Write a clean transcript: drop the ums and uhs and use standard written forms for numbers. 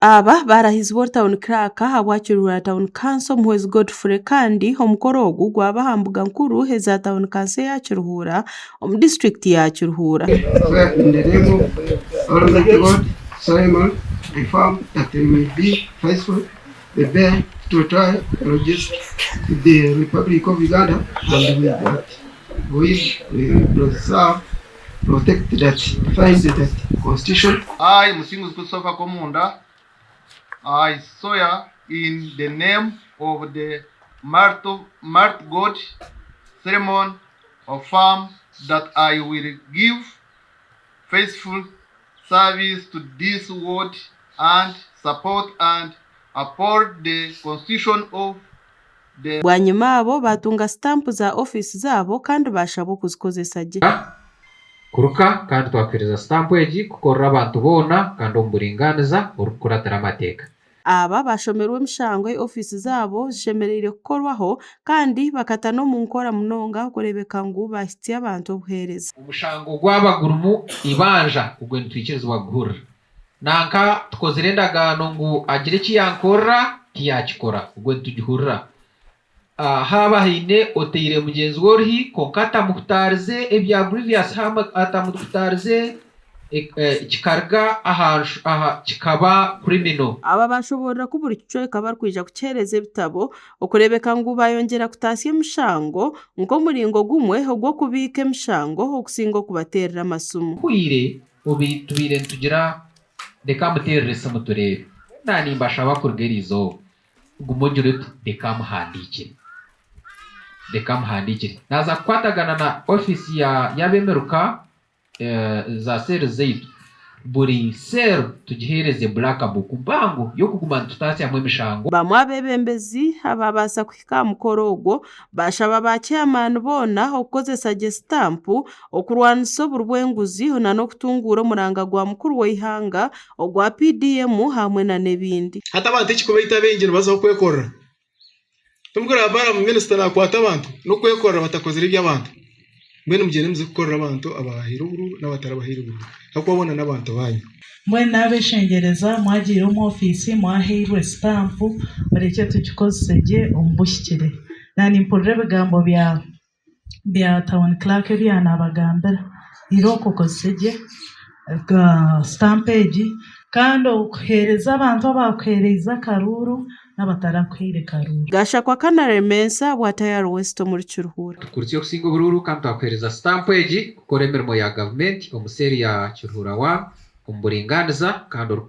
Aba barahizibwa ori Town Clerk ahabwa Kiruhura Town Council Muhwezi Godfrey kandi omukoro ogu gwaba aha mbuga nkuru eza Town Council eya Kiruhura omu disiturikiti ya Kiruhura. Swear in the name of Almighty God, solemnly affirm that I will be faithful, the bear to try allegiance to the Republic of Uganda and will that will preserve, protect that defend that Constitution. I, Musinguzi Christopher Komunda, I swear in the name of the Almighty God, solemnly affirm that I will give faithful service to this ward and support and uphold the Constitution of the Bwanyima abo baatunga sitampu za ofiisi zaabo kandi baashabwa okuzikozesa gye. Kuruka kandi twakuheereza sitampu egi kukorera abantu boona kandi omu buringaaniza orikukuratira amateeka. Aba bashomerwe emishango ei ofiisi zaabo zishemereire kukorwaho kandi bakata n'omu nkora munonga kureebeka ngu baahitsya abantu obuheereza. Omushango gwaba gurimu eibanja ogwo nitwikirizibwa kuguhurira. Nanka tukozire endagaano ngu agire eki yankorera tiyakikora ogwo nitugihurira. Haaba haine oteire mugyenzi we oruhi kwonka atamuhutaarize ebya grievous harm atamuhutaarize kikaruga aha kikaba criminal. Aba bashoboorora ku buri kicweka barikwija kukiheereza ebitabo okureebeka ngu bayongyera kutaasya emishango nk'omuringo gumwe ogw'okubiika emishango okusinga okubateerera amasimu. Hwire obu tubaire nitugira reka muteerere esimu tureebe. Naaba nimbashaba kuruga eriizooba guma ogire oti reka muhandiikire, reka muhandiikire. Naaza kukwatagana na ofiisi y'ab'emiruka za seeri zaitu, buri cell tugiheereze black book mpango y'okuguma nitutaasyamu emishango. Bamwe abeebembezi ababaasa kuhika aha mukoro ogwo baashaba ba chairman boona okukozesa gye sitampu okurwanisa oburi bw'enguzi n'okutunguura omuranga gwa mukuru w'eihanga ogwa PDM hamwe n'ebindi. Hati abantu ekikubaita abaingi nibazaho kwekorera. Timurikureba Balamu minisita nakwata abantu n'okwekorera batakozire eby'abantu. Mbwenu mugyende muze kukorera abantu ababahaire oburuuru n'abatarabahaire buruuru ahabw'okuba boona n'abantu baanyu. Mbwenu naabeshengyereza mwagiire omu ofiisi mwahairwe sitampu murekye tugikozese gye omu buhikire. Naanimpurira ebigambo bya bya tawuni clerk ebi yaanabagambira. Irooko okozese gye sitampu egi kandi oheereze abantu abaakuheereize akaruuru n'abatarakuhaire karuuru. Gashakwa Kanaremensa bwa Tayari West omuri Kiruhura. Tukurutsya okusinga oburuuru kandi twakuheereza sitampu egi kukora emirimo ya gavumenti omu seeri ya Kiruhura 1 omu buringaaniza kandi orikukora.